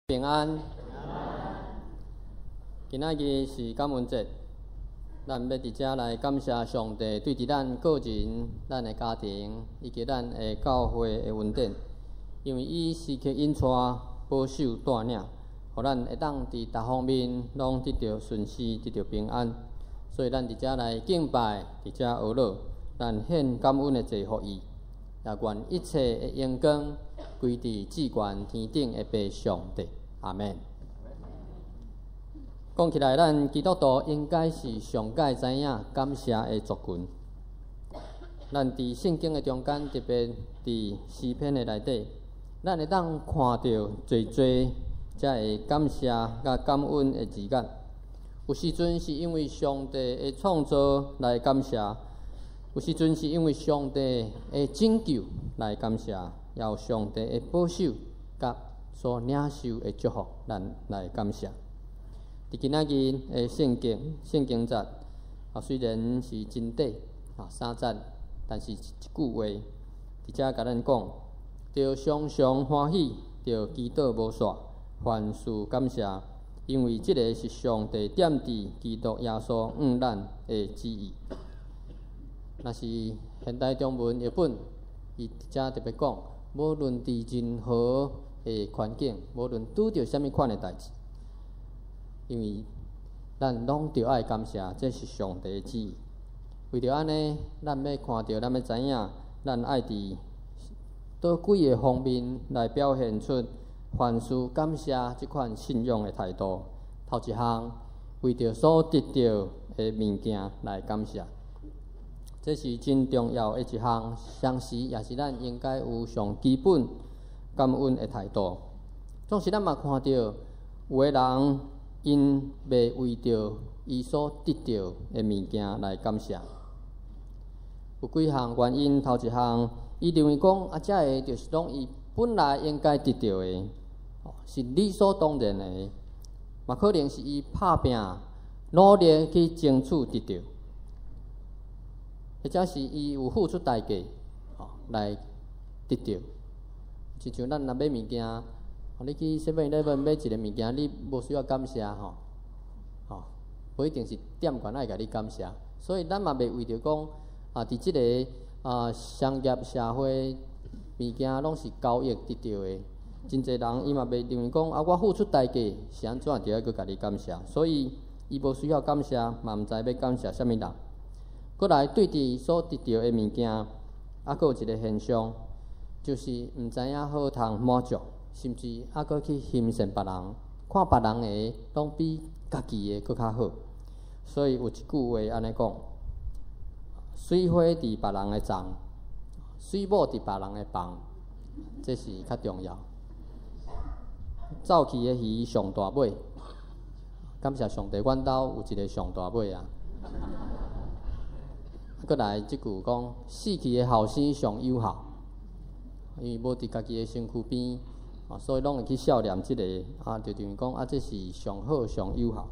平安。今仔日是感恩節，咱欲佇遮來感謝上帝對佇咱個人、咱的家庭以及咱的教會的恩典，因為伊時刻引帶、保守、帶領，予咱會當佇逐方面攏得著順遂、得著平安。所以咱佇遮來敬拜，佇遮哀禱，咱獻感恩的祭予伊，也願一切的榮光歸佇至懸天頂的父上帝。阿們。講起來，咱基督徒應該是上蓋知影感謝的族群。咱佇聖經的中間，特別佇詩篇的內底，咱會當看著濟濟遮个感謝佮感恩的字眼。有時陣是因為上帝的創造來感謝，有時陣是因為上帝的拯救來感謝，也有上帝的保守佮所領受的祝福，咱來感謝。佇今仔日的聖經聖經節啊，雖然是真短啊三節，但是一句話佇遮共咱講，著常常歡喜，著祈禱無煞，凡事感謝，因為這个是上帝踮佇基督耶穌向咱的旨意。若是現代中文譯本，伊佇遮特別講，無論佇任何的環境，無論拄著啥物款的代誌，因為咱攏著愛感謝，這是上帝的旨意。為著按呢，咱欲看著，咱欲知影，咱愛佇佗幾个方面來表現出凡事感謝這款信仰的態度。頭一項，為著所得著的物件來感謝，這是真重要的一項，同時也是咱應該有上基本感恩的態度。總是咱嘛看著有的人，𪜶袂為著伊所得著的物件來感謝，有幾項原因。頭一項，伊認為講啊，這个就是攏伊本來應該得著的，是理所當然的。嘛可能是伊拍拚努力去爭取得著，或者是伊有付出代價來得著。親像咱若買物件，你去 Seven Eleven 買一个物件，你無需要感謝吼，吼，無一定是店員愛共你感謝，所以咱嘛袂為著講啊，佇這个商業社會，物件攏是交易得著的，真濟人伊嘛袂認為講啊，我付出代價是按怎著愛閣共你感謝，所以伊無需要感謝，嘛毋知欲感謝啥物人。閣來對佇所得著的物件，啊，閣有一个現象，就是毋知影好通滿足。甚至猶閣去欣羨別人，看別人的攏比家己的閣較好。所以有一句話按呢講：水花佇別人的叢，水某佇別人的房，這是較重要。走去的魚上大尾，感謝上帝，阮兜有一个上大尾啊。閣來這句講：死去的後生上有孝，因為無佇家己的身軀邊。啊，所以攏會去孝念這个，啊，就認為講啊，這是上好上有效。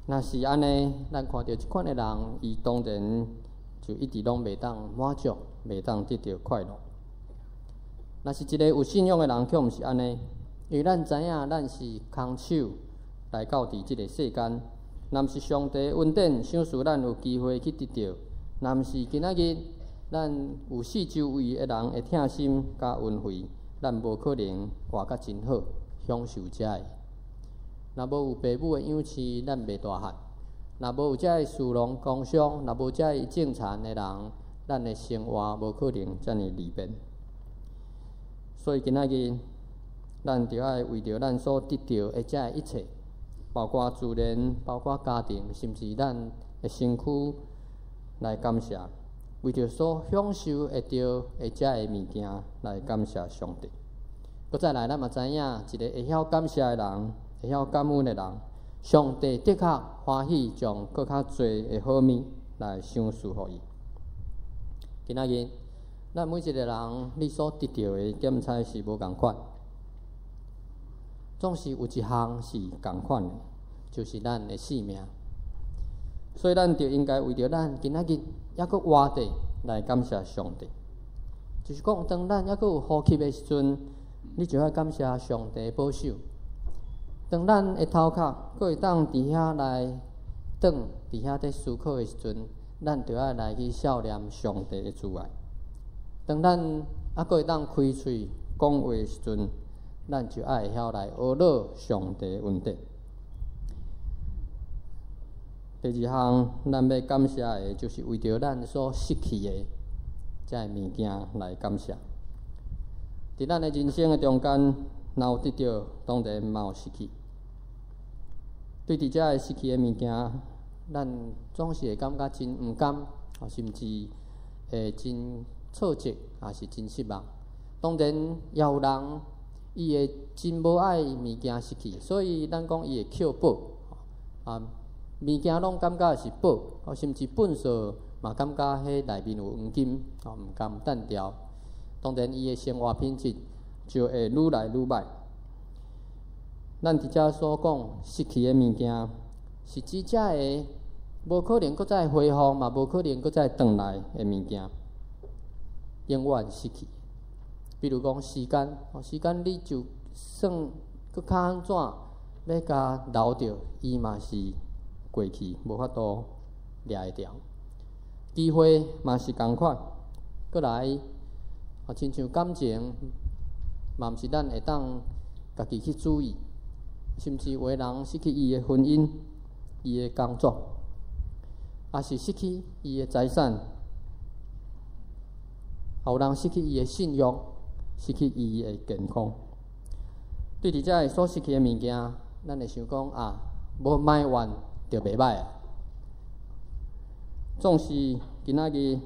若是按呢，咱看著這款的人，伊當然就一直攏袂當滿足，袂當得著快樂。若是一个有信仰的人，卻毋是按呢，因為咱知影，咱是空手來到佇這个世間，若毋是上帝恩典賞賜咱有機會去得著，若毋是今仔日咱有四周圍的人的疼心佮恩惠，咱無可能活甲真好，享受這个。若無有爸母的養飼，咱袂大漢；若無有這个士農工商，若無這个種田的人，咱的生活無可能遮爾利便。所以今仔日，咱著愛為著咱所得著的這个一切，包括自然，包括家庭，甚至咱的身軀來感謝。為著所享受會著的這个物件來感謝上帝。閣再來，咱嘛知影，一个會曉感謝的人，會曉感恩的人，上帝的確歡喜將閣較濟的好物來賞賜予伊。今仔日，咱每一个人，你所得著的檢採是無仝款，總是有一項是仝款的，就是咱的性命。所以，咱就應該為著咱今仔日猶閣活著來感謝上帝。就是講，當咱猶閣有呼吸的時陣，你就愛感謝上帝保守。當咱的頭殼閣會當佇遐來轉，佇遐咧思考的時陣，咱就愛來去數念上帝的慈愛。當咱猶閣會當開喙講話的時陣，咱就愛會曉來呵咾上帝的恩典。第二項，咱欲感謝的，就是為著咱所失去的這个物件來感謝。佇咱的人生的中間，若有得著，當然嘛有失去。對佇這个失去的物件，咱總是會感覺真毋甘，甚至會真挫折，抑是真失望。當然，也有人伊會真無愛物件失去，所以咱講伊會抾寶，啊，物件攏感覺是寶，甚至糞埽嘛感覺彼內面有黃金，毋甘擲掉。當然，伊的生活品質就會愈來愈䆀。咱佇遮所講失去的物件，是指這个無可能閣再恢復，嘛無可能閣再轉來的物件，永遠失去。比如講時間，時間你就算閣較按怎欲共留著，伊嘛是過去，無法度掠會著。機會嘛是仝款，閣來，親像感情，嘛毋是咱會當家己去注意，甚至有的人失去伊的婚姻、伊的工作，抑是失去伊的財產，也有人失去伊的信仰，失去伊的健康。對佇這个所失去的物件，咱會想講啊，無埋怨就袂䆀啊。總是今仔日，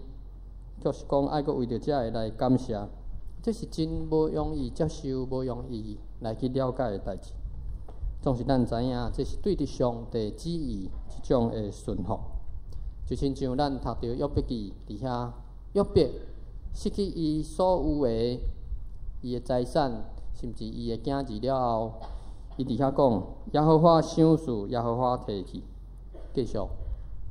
卻是講愛閣為著這个來感謝，這是真無容易接受、無容易來去了解的代誌。總是咱知影，這是對佇上帝旨意一種的順服。就親像咱讀著約伯記佇遐，約伯失去伊所有的伊的財產，甚至伊的囝兒了後，伊佇遐講：耶和華賞賜，耶和華提去。繼續，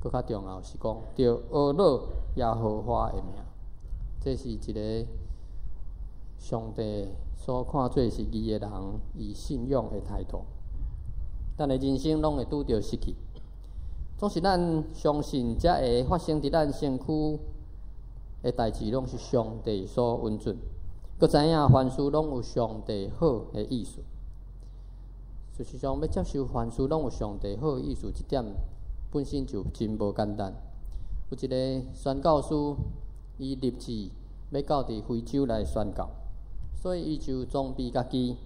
閣較重要是講，著呵咾耶和華的名。這是一个上帝所看做是義的人，伊信仰的態度。咱的人生攏會拄著失去，總是咱相信這个發生佇咱身軀的代誌，攏是上帝所允准。閣知影凡事攏有上帝好的意思。事實上，欲接受凡事攏有上帝好的意思，這點本身就真無簡單。有一个宣教師，伊立志欲到佇非洲來宣教，所以伊就裝備家己。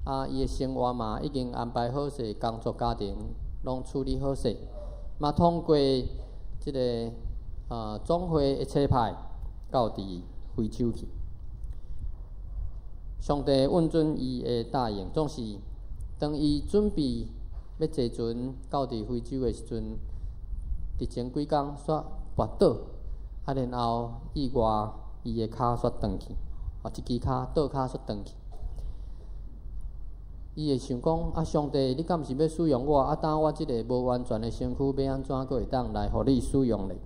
啊，伊的生活嘛已經安排好勢，工作、家庭攏處理好勢，嘛通過這个總會的差派到佇非洲去。上帝允准伊的答應，總是當伊準備欲坐船到佇非洲的時陣，佇前幾工煞跋倒，啊，然後意外伊的跤煞斷去，啊，一支跤倒跤煞斷去。伊會想講：啊，上帝，你敢毋是欲使用我？啊，當我這个無完全的身軀，欲按怎閣會當來予你使用咧？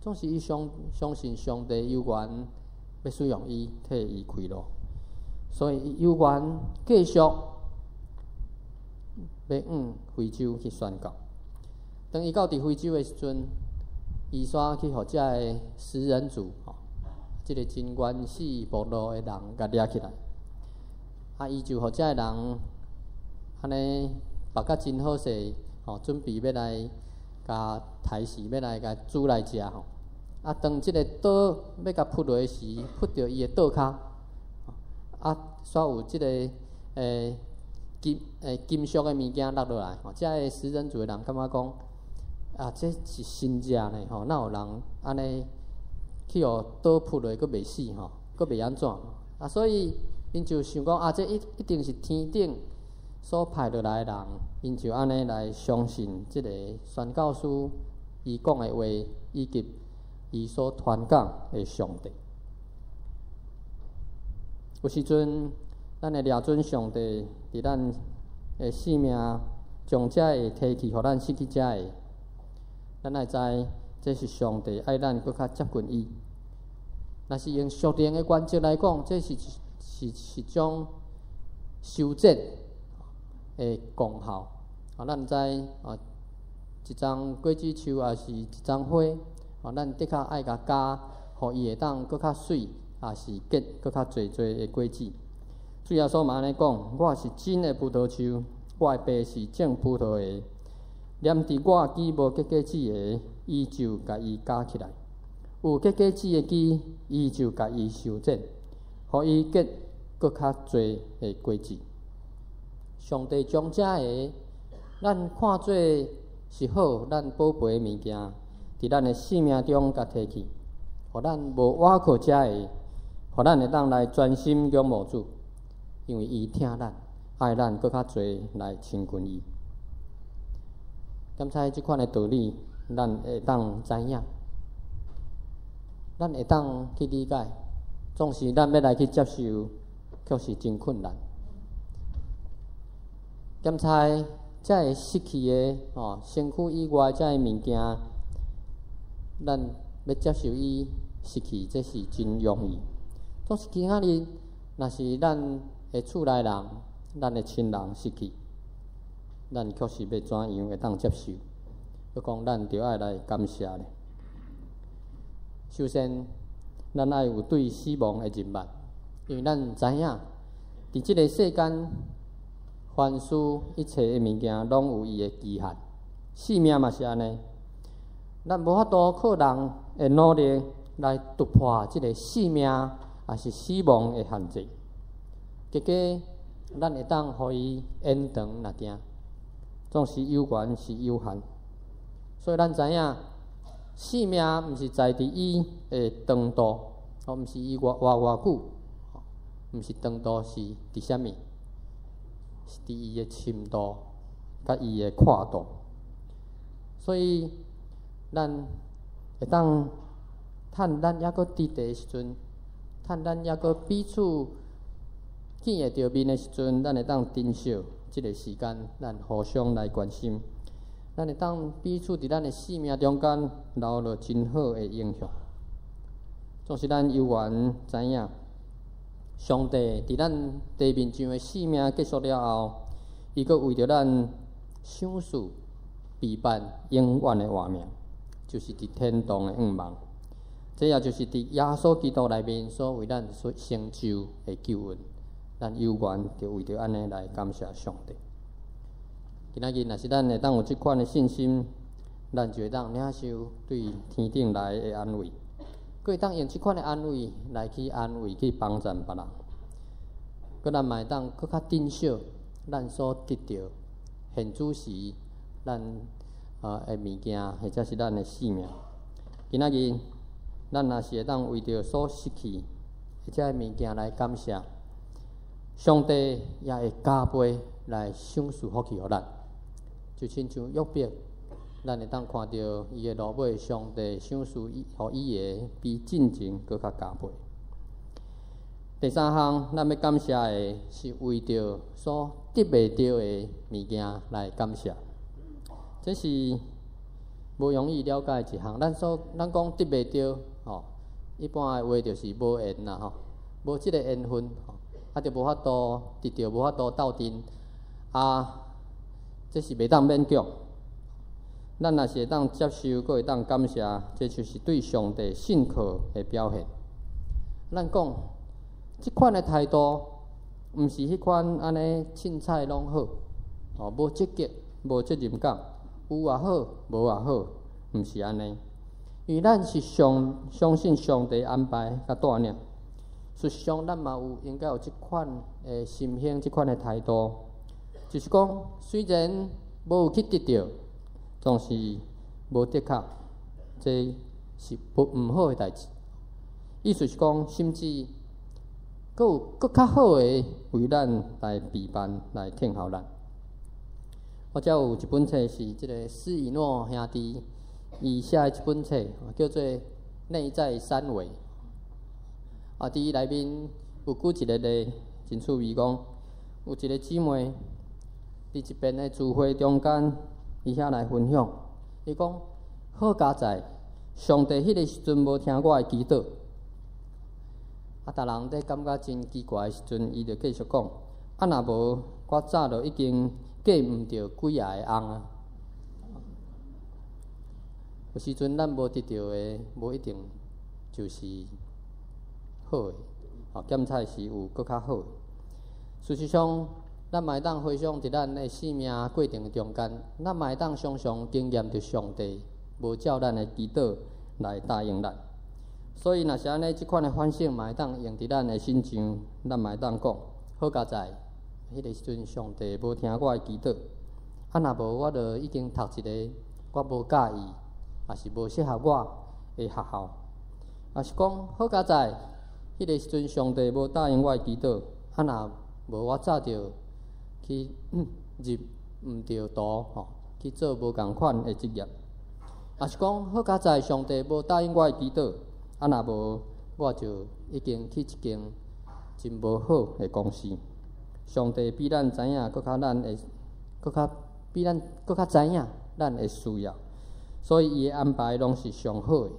總是伊相信上帝猶原欲使用伊，替伊開路，所以伊猶原繼續欲往非洲去宣教。當伊到佇非洲的時陣，伊煞去予這个食人族，吼，這个真原始部落的人共掠起來。啊，伊就予這个人按呢縛甲真好勢，吼，準備欲來共刣死，欲來共煮來食吼。啊，當這个刀欲共噗落時，噗著伊的倒跤，啊，煞有這个金屬的物件落落來，吼，這个食人族的人感覺講，啊，這是神跡呢，吼，哪有人按呢去予刀噗落，閣袂死吼，閣袂按怎？啊，所以𪜶就想講，啊，這一定是天頂所派落來的人，𪜶就按呢來相信這个宣教師伊講的話，以及伊所傳講的上帝。有時陣，咱會掠準上帝佇咱的生命，將這个提去，予咱失去這个。咱愛知，這是上帝愛咱閣較接近伊。若是用屬靈的原則來講，這是一種修剪。的功效。啊，咱知啊，一叢果子樹抑是一叢花，啊，咱的確愛共加，予伊會當閣較媠，抑是結閣較濟濟的果子。主耶穌嘛按呢講：我是真的葡萄樹，我的爸是種葡萄的。黏佇我枝無結果子的，伊就共伊絞起來；有結果子的枝，伊就共伊修剪，予伊結閣較濟的果子。上帝將這个咱看做是好，咱寶貝的物件，佇咱的生命中共提去，予咱無倚靠這个，予咱會當來專心仰慕主，因為伊疼咱，愛咱閣較濟來親近伊。敢猜這款的道理，咱會當知影，咱會當去理解，總是咱欲來去接受，卻是真困難。檢查這个失去的哦，身軀以外這个物件，咱欲接受伊失去，這是真容易。總是今仔日，若是咱的厝內人、咱的親人失去，咱卻是欲怎樣會當接受？閣講咱著愛來感謝咧。首先，咱愛有對死亡的認捌，因為咱知影，佇這个世間，凡事一切的物件攏有伊的期限，生命嘛是按呢。咱無法度靠人的努力來突破這个生命，抑是死亡的限制。結果，咱會當予伊延長若定，總是有緣是有限。所以咱知影，生命毋是在佇伊的長度，哦，毋是伊活活偌久，毋是長度是佇啥物？是佇伊的深度，佮伊的闊度。所以，咱會當趁咱猶閣佇地的時陣，趁咱猶閣彼此見會著面的時陣，咱會當珍惜這个時間，咱互相來關心，咱會當彼此佇咱的生命中間留落真好的影響。總是咱猶原知影，上帝佇咱地面上的生命結束了後，伊閣為著咱賞賜備辦永遠的活命，就是佇天堂的向望。這也就是佇耶穌基督內面所為咱所成就的救恩。咱猶原就為著按呢來感謝上帝。今仔日若是咱會當有這款的信心，咱就會當領受對天頂來的安慰，閣會當用這款的安慰來去安慰、去幫贊別人。閣咱嘛會當閣較珍惜咱所得著現此時咱的物件，或者是咱的生命。今仔日咱若是會當為著所失去的這个物件來感謝，上帝也會加倍來賞賜福氣予咱。就親像約伯，咱會當看著伊的落尾，上帝賞賜伊，予伊的比進前閣較加倍。第三項，咱欲感謝的是為著所得袂著的物件來感謝，這是無容易了解的一項。咱講得袂著，吼，一般的話就是無緣啦，吼，無這个緣分，啊，就無法度得著，無法度鬥陣，啊，這是袂當勉強。咱若是會當接受，閣會當感謝，這就是對上帝信靠的表現。咱講這款的態度，毋是彼款按呢凊彩攏好，哦，無積極，無責任感，有也好，無也好，毋是按呢。因為咱是相相信上帝安排佮帶領，事實上，咱嘛有應該有這款的心胸，這款的態度，就是講，雖然無有去得著，總是無的確，這是不毋好的代誌。意思是講，甚至閣有閣較好的為咱來備辦來聽候咱。我遮有一本冊是這个斯以諾兄弟伊寫的一本冊，叫做《內在三維》。啊，佇伊內面有舉一个例，真趣味，講有一个姊妹佇一遍的聚會中間，伊遐來分享，伊講好佳哉，上帝彼个時陣無聽我的祈禱。啊，逐人咧感覺真奇怪的時陣，伊就繼續講：啊，若無，我早就已經嫁毋著幾仔个翁啊。有時陣咱無得著的，無一定就是好的，哦，檢採是有閣較好的。事實上，咱嘛會當回想佇咱的生命過程中間，咱嘛會當常常經驗著上帝無照咱的祈禱來答應咱。所以，若是按呢，這款的反省嘛會當用佇咱的身上，咱嘛會當講：好佳哉，彼个時陣上帝無聽我的祈禱，啊，若無我就已經讀一个我無佮意，抑是無適合我的學校，抑是講好佳哉，彼个時陣上帝無答應我的祈禱，啊，若無我早就去入毋著途吼，去做無仝款的職業，抑是講好佳哉，上帝無答應我的祈禱，啊，若無我就已經去一間真無好的公司。上帝比咱知影，閣較咱會，閣較比咱閣較知影咱的需要，所以伊的安排攏是上好的。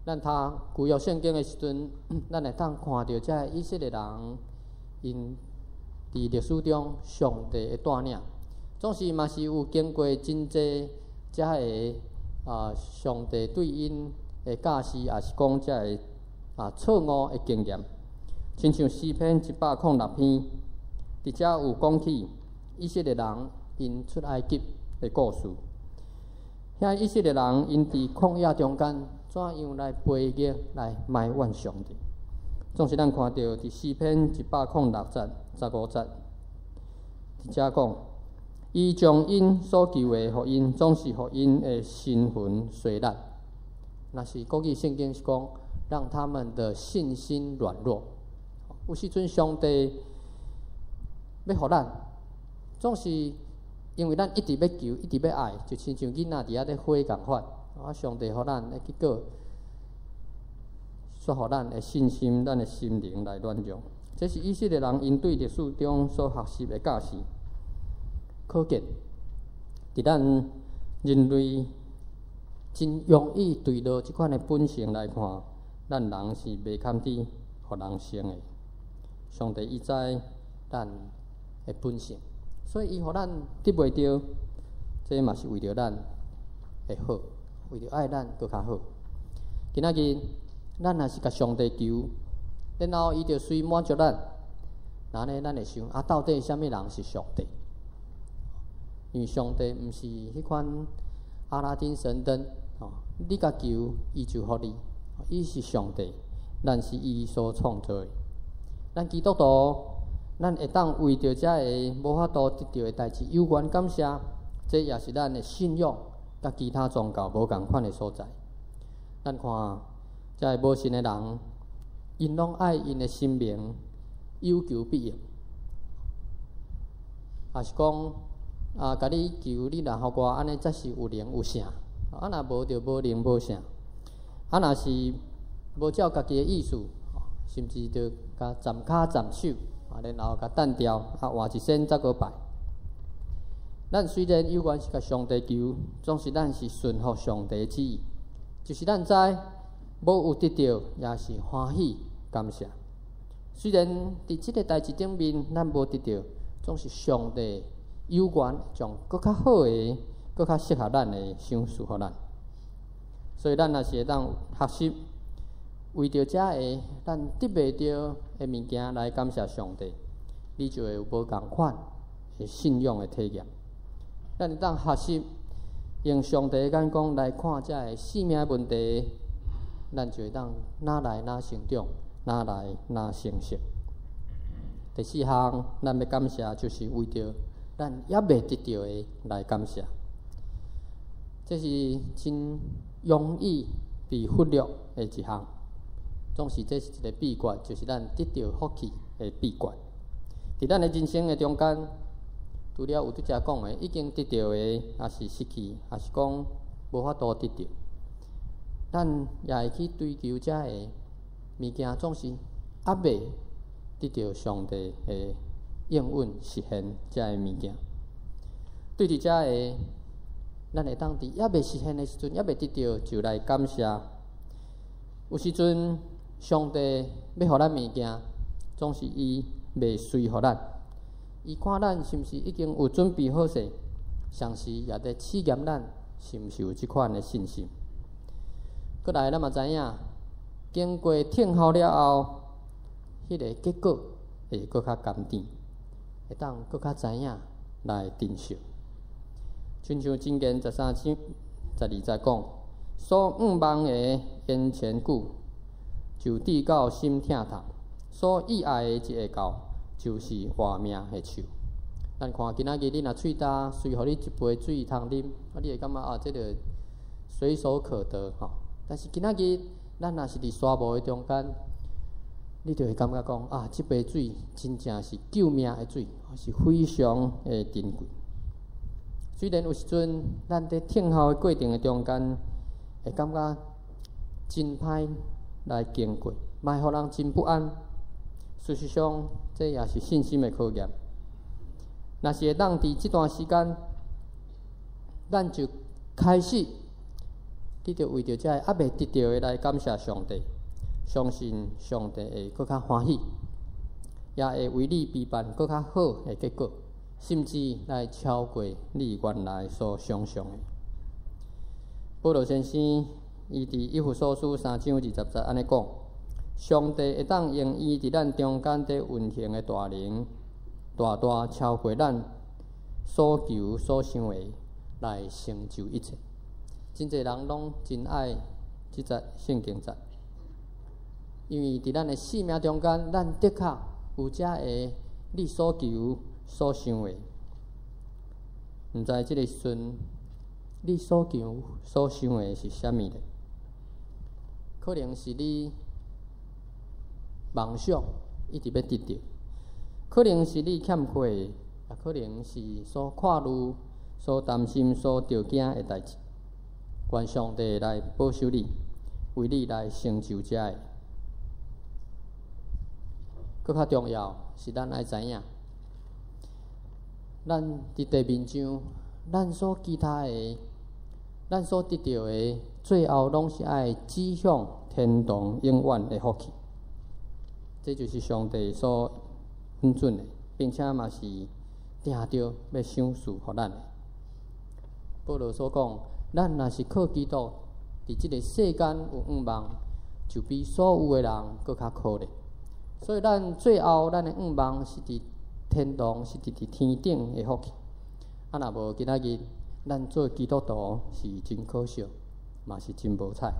咱讀舊約聖經的時陣，咱會當看著這个以色列人，𪜶佇歷史中上帝的帶領，總是嘛是有經過真濟遮个啊，上帝對𪜶的教示，抑是講遮个啊錯誤的經驗。親像詩篇106篇，佇遮有講起以色列人𪜶出埃及的故事。遐以色列人𪜶佇曠野中間怎樣來背逆來埋怨上帝？總是咱看著佇詩篇106節15節，佇遮講，伊將𪜶所求的予𪜶，總是予𪜶的心魂衰力。若是國語聖經是講，讓他們的信心軟弱。有時陣上帝欲予咱，總是因為咱一直欲求，一直欲愛，就親像囡仔佇遐咧火仝款。啊，上帝予咱的結果，煞予咱的信心、咱的心靈來軟弱。這是以色列人𪜶對歷史中所學習的教示。可見，佇咱人類真容易墜落這款的本性來看，咱人是袂堪得予人生的。上帝伊知咱的本性，所以伊予咱得袂著，這嘛是為著咱的好，為著愛咱閣較好。今仔日咱若是共上帝求，然後伊就隨滿足咱，那呢，咱會想啊，到底啥物人是上帝？因為上帝毋是彼款阿拉丁神燈，哦，你共求，伊就予你，伊是上帝，咱是伊所創造的。咱基督徒，咱會當為著這个無法度得著的代誌，猶原感謝，這也是咱的信仰佮其他宗教無仝款的所在。咱看，這个無信的人，𪜶攏愛𪜶的神明有求必應，抑是講啊，共你求，你若予我按呢，才是有靈有聖。啊，若無就無靈無聖。啊，若是無照家己的意思，甚至就共斬跤斬手，啊，然後共擲掉，啊，換一身再閣拜。咱雖然猶原是共上帝求，總是咱是順服上帝旨意，就是咱知無有得著，也是歡喜感謝。雖然佇這个代誌頂面，咱無得著，總是上帝猶原將閣較好的、閣較適合咱的賞賜予咱。所以咱若是會當學習為著這个咱得袂著的物件來感謝上帝，你就會有無仝款的信仰的體驗。咱會當學習用上帝的眼光來看這个生命的問題，咱就會當愈來愈成長，愈來愈成熟。第四項，咱欲感謝，就是為著咱猶未得著的來感謝。這是真容易被忽略的一項，總是這是一个秘訣，就是咱得著福氣的秘訣。佇咱的人生的中間，除了有拄才講的已經得著的，抑是失去，抑是講無法度得著，咱也會去追求這个物件，總是猶未得著上帝的應允實現這个物件。對佇這个，咱會當佇猶未實現的時陣，猶未得著，就來感謝。有時陣，上帝欲予咱物件，總是伊袂隨予咱。伊看咱是毋是已經有準備好勢，同時也佇試驗咱是毋是有這款的信心。閣來，咱嘛知影，經過等候了後，彼個結果會閣較甘甜，會當閣較知影來珍惜。親像箴言13章12節講，所向望的延遲久，就致到心疼痛；所意愛的一下到，就是活命的樹。咱看今仔日你若喙焦，隨予你一杯水通啉，啊，你會感覺啊，這个隨手可得吼。但是今仔日咱若是佇沙漠的中間，你就會感覺講啊，這杯水真正是救命的水，是非常的珍貴。雖然有時陣咱佇等候的過程的中間，會感覺真歹來經過，嘛會予人真不安。事實上，這也是信心的考驗。若是會當佇這段時間，咱就開始，你就為著這个猶未得著的來感謝上帝，相信上帝會閣較歡喜，也會為你備辦閣較好的結果，甚至來超過你原來所想象的。保羅先生伊佇以弗所書3章20節按呢講：上帝會當用伊佇咱中間佇運行的大能，大大超過咱所求所想的，來成就一切。真濟人攏真愛這節聖經節，因為佇咱的生命中間，咱的確有這个你所求所想的。毋知這个時陣，你所求所想的是啥物咧？可能是你夢想一直欲得著，可能是你欠缺的，也可能是所看慮、所擔心、所著驚的代誌。願上帝來保守你，為你來成就這个。閣較重要是咱愛知影，咱佇地面上，咱所期待的，咱所得著的，最後攏是愛指向天堂永遠的福氣。這就是上帝所允准的，並且嘛是定著欲賞賜予咱的。保羅所講，咱若是靠基督，佇這个世間有向望，就比所有的人閣較可憐。所以咱最後，咱的向望是佇天堂，是佇天頂的福氣。啊，若無今仔日，咱做基督徒是真可惜，嘛是真無彩。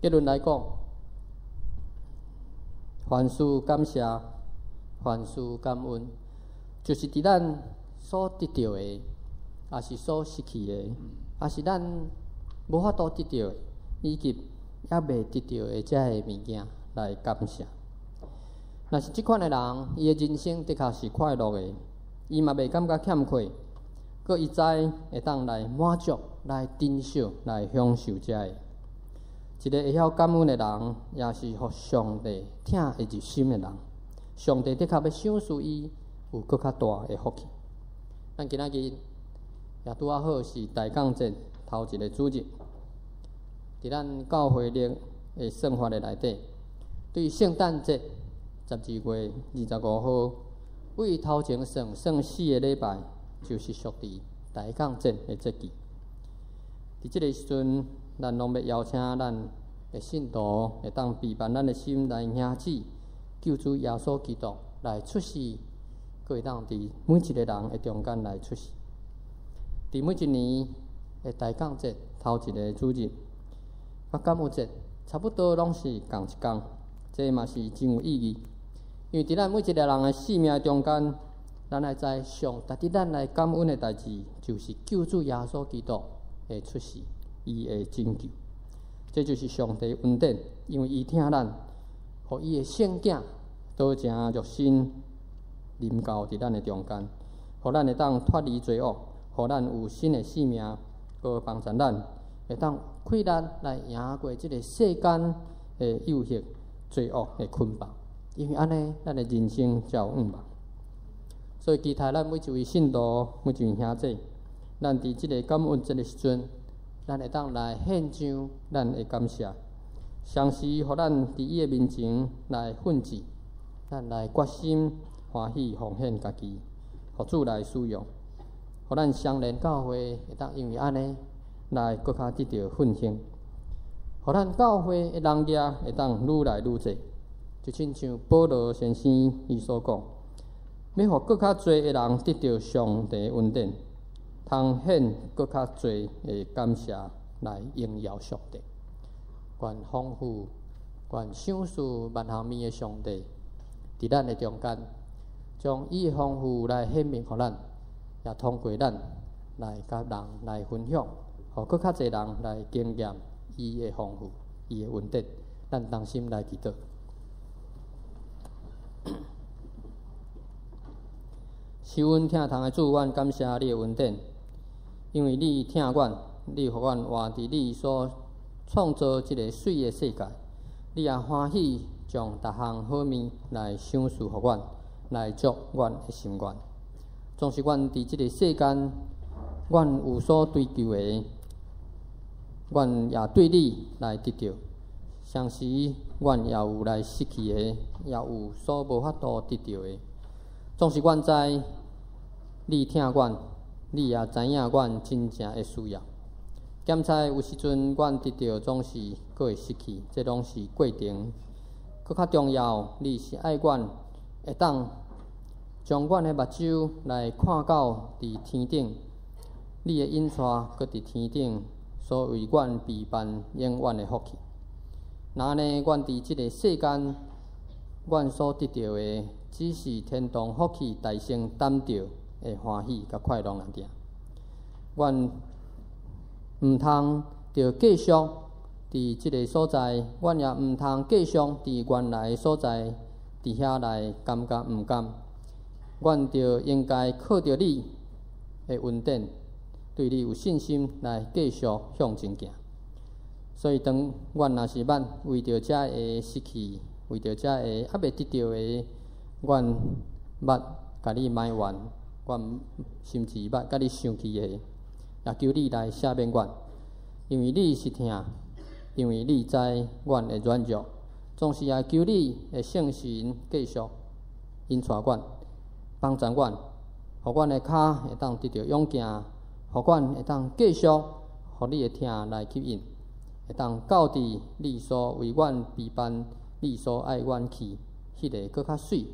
結論來講，凡事感謝，凡事感恩，就是佇咱所得著的，抑是所失去的，抑是咱無法度得著的，以及猶未得著的這个物件來感謝。若是這款的人，伊的人生的確是快樂的，伊嘛袂感覺欠缺，閣伊知會當來滿足、來珍惜、來享受這个。一个會曉感恩的人，也是予上帝疼會入心的人。上帝的確欲賞賜伊有閣較大的福氣。咱今仔日也拄仔好是大降節頭一个主日，佇咱教會曆的算法的內底，對聖誕節12月25號，對頭前算算4個禮拜，就是屬佇大降節的節期。佇這个時陣，咱攏欲邀請咱的信徒會當備辦咱的心來迎接救主耶穌基督來出世，閣會當佇每一个人的中間來出世。佇每一年的大降節頭一个主日，佮感恩節差不多攏是仝一工，這嘛是真有意義。因為佇咱每一个人的生命中間，咱愛知上值得咱來感恩的代誌，就是救主耶穌基督的出世，伊的拯救。這就是上帝恩典，因為伊疼咱，予伊的聖囝道成肉身臨到佇咱的中間，予咱會當脫離罪惡，予咱有新的生命，閣幫助咱會當氣力來贏過這个世間的誘惑、罪惡的捆綁。因為按呢，咱的人生才有向望。所以期待咱每一位信徒、每一位兄弟，咱佇這个感恩節的時陣，咱會當來獻上咱的感謝，同時予咱佇伊的面前來奮志，咱來決心歡喜奉獻家己，予主來使用，予咱雙連教會會當因為按呢來閣較得著奮興，予咱教會的人額會當愈來愈濟，就親像保羅先生伊所講，欲予閣較濟的人得著上帝恩典，通獻閣較濟的感謝來榮耀上帝。願豐富，願賞賜萬項物的上帝，佇咱的中間，將伊的豐富來顯明予咱，也通過咱來佮人來分享，予閣較濟人來經驗伊的豐富，伊的恩典。咱同心來祈禱。是阮疼痛的主，阮感謝你的恩典，因為你疼阮，你予阮活佇你所創造這个媠的世界，你也歡喜將逐項好物來賞賜予阮，來足阮的心願。總是阮佇這个世間，阮有所追求的，阮也對你來得著。同時，阮也有來失去的，也有所無法度得著的。總是阮知，你疼阮，你也知影阮真正的需要。檢查有時陣，阮得著總是閣會失去，這攏是過程。閣較重要，你是愛阮，會當將阮的目睭來看到佇天頂，你的引帶閣佇天頂所為阮備辦永遠的福氣。若按呢，阮佇這个世間，阮所得著的，只是天堂福氣大成擔著的歡喜佮快樂爾爾。阮毋通著繼續佇這个所在，阮也毋通繼續佇原來的所在，佇遐來感覺毋甘。阮著應該靠著你的恩典，對你有信心來繼續向前行。所以，當阮若是捌為著這个失去，為著這个猶未得著的，阮捌共你埋怨，阮甚至捌共你生氣的，也求你來赦免阮，因為你是疼，因為你知阮的軟弱，總是也求你的聖神繼續引帶阮，幫助阮，予阮的跤會當得著勇健，予阮會當繼續予你的疼來吸引，會當到佇你所為阮備辦、你所愛阮去彼个閣較媠，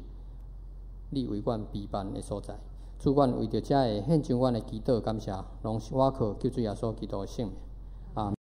你為阮備辦的所在。主，阮為著這个獻上阮的祈禱感謝，攏是倚靠救主耶穌基督的聖名。